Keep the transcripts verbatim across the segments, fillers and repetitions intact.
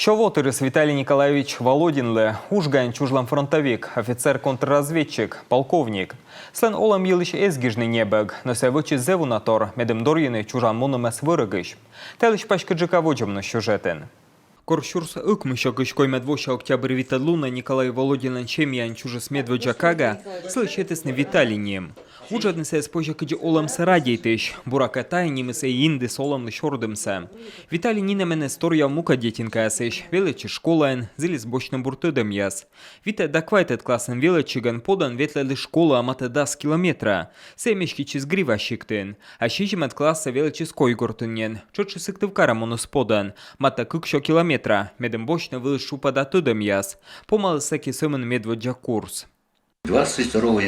Сё во тырыс Виталий Николаевич Володинлы. Ужгаын чужлӧм фронтовик, офицер-контрразведчик, полковник. Сылӧн олӧм йылысь эз гижны небӧг, но сійӧ вӧчис зэв уна тор, медым дорйыны чужан мунымӧс вӧрӧгысь. Та йылысь паськыдджыка водзӧ миян сюжетын. Кор сюрс ӧкмыссё кызь коймӧд вося октябрь витӧд лунӧ Николай Володинлӧн семьяын чужис медводдза кага, сылы сетісны Виталий ним. Вуджӧдны сійӧс позьӧ кыдзи олӧмсӧ радейтысь, буракӧ, тайӧ нимыс и индіс олӧмлысь ордымсӧ. Виталий нинӧмӧн эз торъяв мукӧд детинкаясысь, велӧдчис школаын, зілис босьтны бур тӧдӧмъяс. Витӧд да квайтӧд классын велӧдчигӧн подӧн ветлӧдліс школаӧ матӧ дас километра, сійӧ меститчис Грива сиктын, а сизимӧд классӧ велӧдчис Койгортын нин, тшӧтш и Сыктывкарӧ муніс подӧн, матӧ кыксё километра, медым босьтны вылыс шупӧда тӧдӧмъяс. Помаліс сэки сӧмын медводдза курс. Двадцать второго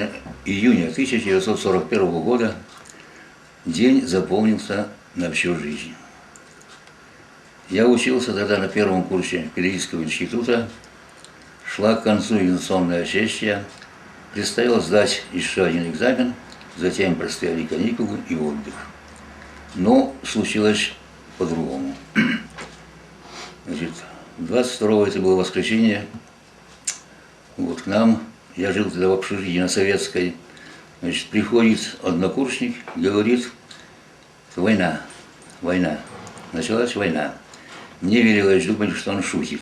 июня тысяча девятьсот сорок первого года день запомнился на всю жизнь. Я учился тогда на первом курсе педагогического института. Шла к концу экзаменационная сессия. Предстояло сдать ещё один экзамен, затем предстояли каникулы и отдых. Но случилось по-другому. Значит, двадцать второго, это было воскресенье, вот к нам, я жил тогда в общежитии на Советской, значит, приходит однокурсник, говорит: «Война, война». Началась война. Мне верилось думать, что он шутит.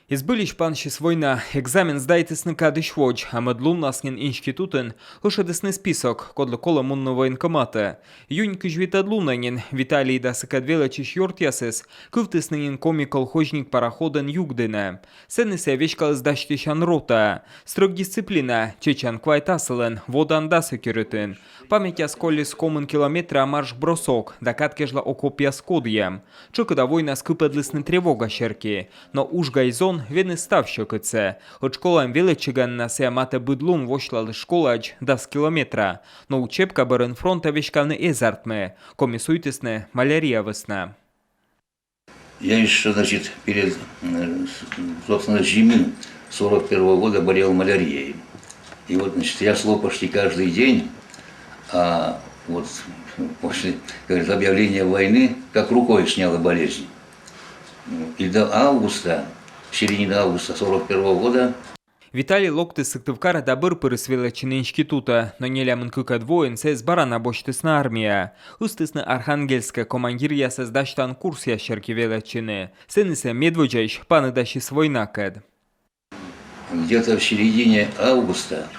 И збыльысь пансис война. Экзамен сдайтісны кадысь водз, а мӧд луннас нин институтын ӧшӧдісны список, кодлы колӧ мунны военкоматӧ. Июнь кызь витӧд лунӧ нин Виталий да сыкӧд велӧдчысь ёртъясыс кывтісны нин «Коми колхозник» пароходӧн югдінӧ. Сэні сійӧ веськаліс дасьтысян ротаӧ. Строг дисциплина, чеччан квайт асылын, водан дас ӧти рытын. Паметьяс колис комын километра марш-бросок да кад кежлӧ окопъяс кодйӧм. Тшӧкыда войнас кыпӧдлісны тревога серти, но Ужгай зон веныс став сьӧкыдсӧ. Ӧд школаын велӧдчигӧн на сійӧ матӧ быд лун восьлаліс школаӧдз дас километра. Но учебка бӧрын фронтӧ веськавны эз артмы. Коми суйтісны малярия вӧсна. Я ещё, значит, перед, э, с-, собственно, зимы сорок первого года болел малярией. И вот, значит, я шло почти каждый день, а вот после, как говорят, объявления войны как рукой сняло болезнь. И до августа, середины августа сорок первого года Виталий локтіс Сыктывкарӧ да бӧр пырис велӧдчыны институтӧ, но нелямын кыкӧд воын сійӧс бара на босьтісны армияӧ. Ыстісны Архангельскӧ командиръясӧс дасьтан курсъяс серти велӧдчыны. Сэні сійӧ медводдзаысь паныдасис войнакӧд. Где-то в середине августа,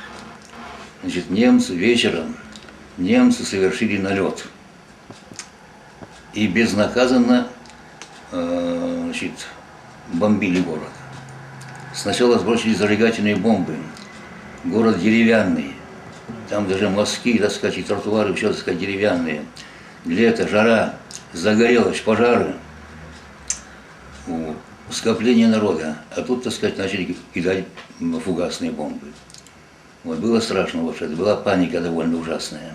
значит, немцы вечером, немцы совершили налёт. И безнаказанно, э, значит, бомбили город. Сначала сбросили зажигательные бомбы. Город деревянный. Там даже мостки, так сказать, и тротуары, всё, так сказать, деревянные. Лето, жара, загорелось, пожары. Вот. Скопление народа. А тут, так сказать, начали кидать, м, фугасные бомбы. Вот, было страшно вообще, была паника довольно ужасная.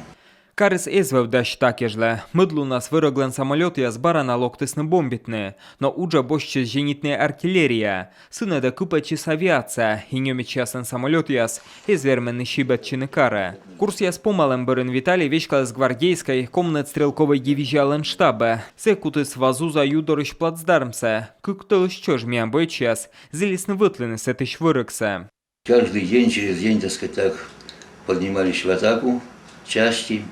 Карыс эз вӧв дась та кежлӧ. Мӧд лунас вӧрӧглӧн самолётъяс бара на локтісны бомбитны, но уджӧ босьтчис зенитнӧй артиллерия. Сынӧдӧ кыпӧдчис авиация, и немецъяслӧн самолётъяс эз вермыны сибӧдчыны карӧ. Курсъяс помалӧм бӧрын Виталий веськаліс гвардейскӧй комынӧд стрелковӧй дивизиялӧн штабӧ. Сійӧ кутіс Вазуза ю дорысь плацдармсӧ. Кык тӧлысь чӧж миян боечьяс зілисны вӧтлыны сэтысь вӧрӧгсӧ. Каждый день, через день, так сказать, так, поднимались в атаку части.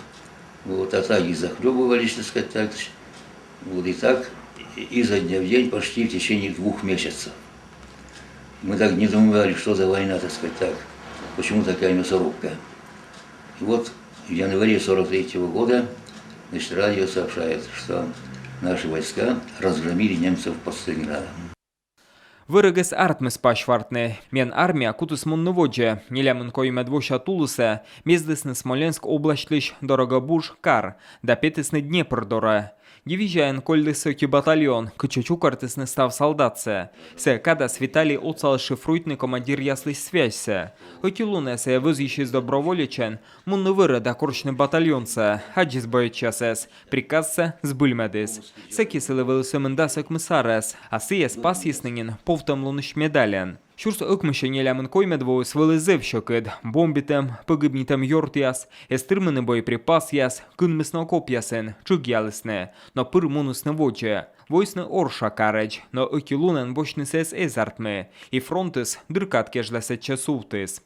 Вот, атаки захлёбывались, так сказать, так. Вот и так и-, изо дня в день почти в течение двух месяцев. Мы так недоумевали, что за война, так сказать, так. Почему такая мясорубка? И вот в январе сорок третьего года, значит, радио сообщает, что наши войска разгромили немцев под Сталинградом. Вӧрӧгыс артмис пасьвартны. Миян армия кутіс мунны водзӧ. Нелямын коймӧд вося тулысӧ мездісны Смоленск обласьтлысь Дорогобуж кар да петісны Днепр дорӧ. Дивизияын кольліс ӧти батальон, кытчӧ чукӧртісны став салдатсӧ. Сійӧ кадас Виталий отсаліс шифруйтны командиръяслысь связьсӧ. Ӧти лунӧ сійӧ вӧзйысис доброволечӧн мунны вӧрӧ да корсьны батальонсӧ, аддзис боечьясӧс, приказсӧ збыльмӧдіс. Сэки сылы вӧлі сӧмын дас ӧкмыс арӧс, а сійӧс пасйисны нин повтӧмлунысь медальӧн. Сюрс ӧкмыссё нелямын коймӧд воыс вӧлі зэв сьӧкыд. Бомбитӧм, погибнитӧм ёртъяс, эз тырмыны боеприпасъяс, кынмисны окопъясын, тшыгъялісны, но пыр мунісны водзӧ. Воисны орша карӧдз, но ӧти лунӧн босьтны сійӧс эз артмы, и фронтыс дыр кад кежлӧ сэтчӧ сувтіс.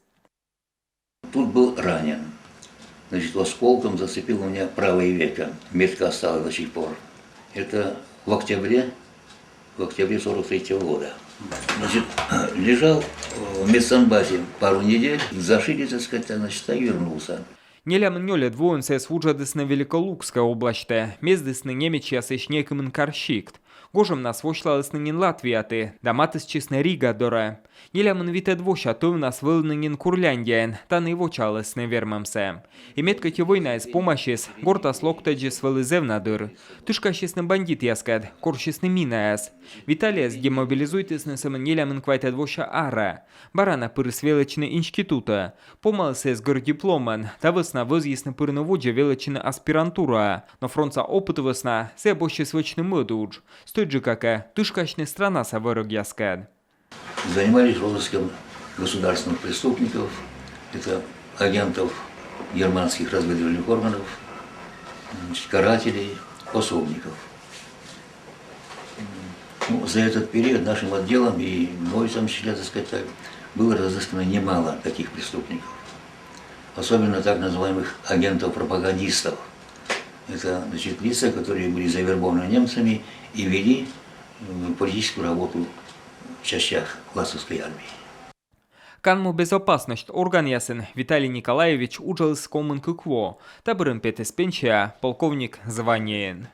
Тут был ранен. Значит, осколком зацепил у меня правое веко. Метка осталась до сих пор. Это в октябре, в октябре сорок третьего года. Значит, лежал в медсанбате пару недель, зашили, так сказать, значит, и вернулся. Нелямын нёльӧд воын сійӧс вуджӧдісны Великолукскӧй обласьтӧ, мездісны немецъясысь некымын кар сикт. Гожӧмнас восьлалісны нин Латвияті да матыстчисны Рига дорӧ. Нелямын витӧд вося тӧвнас вӧліны нин Курляндияын, тані вочаалісны вермӧмсӧ. И мед кӧть и войнаыс помасис, гортас локтӧдзыс вӧлі зэв на дыр. Тышкасисны бандитъяскӧд, корсисны минаяс. Виталийӧс демобилизуйтісны сӧмын нелямын квайтӧд вося арӧ. Бара на пырис велӧдчыны институтӧ. Помаліс сійӧс гӧрд дипломӧн, та вӧсна вӧзйисны пырны водзӧ велӧдчыны аспирантураӧ. Но фронтса опыт вӧсна сійӧ босьтчис вӧчны мӧд удж. Стӧчджыка кӧ, тышкасьны странаса вӧрӧгъяскӧд. Занимались розыском государственных преступников, это агентов германских разведывательных органов, значит, карателей, пособников. Ну, за этот период нашим отделом и мной, в том числе, так сказать, так, было разыскано немало таких преступников. Особенно так называемых агентов-пропагандистов. Это, значит, лица, которые были завербованы немцами и вели э, политическую работу в частях власовской армии. Канму безопасность органъясын Виталий Николаевич уджаліс комын кык во, та бӧрын петіс пенсияӧ полковник званиеӧн.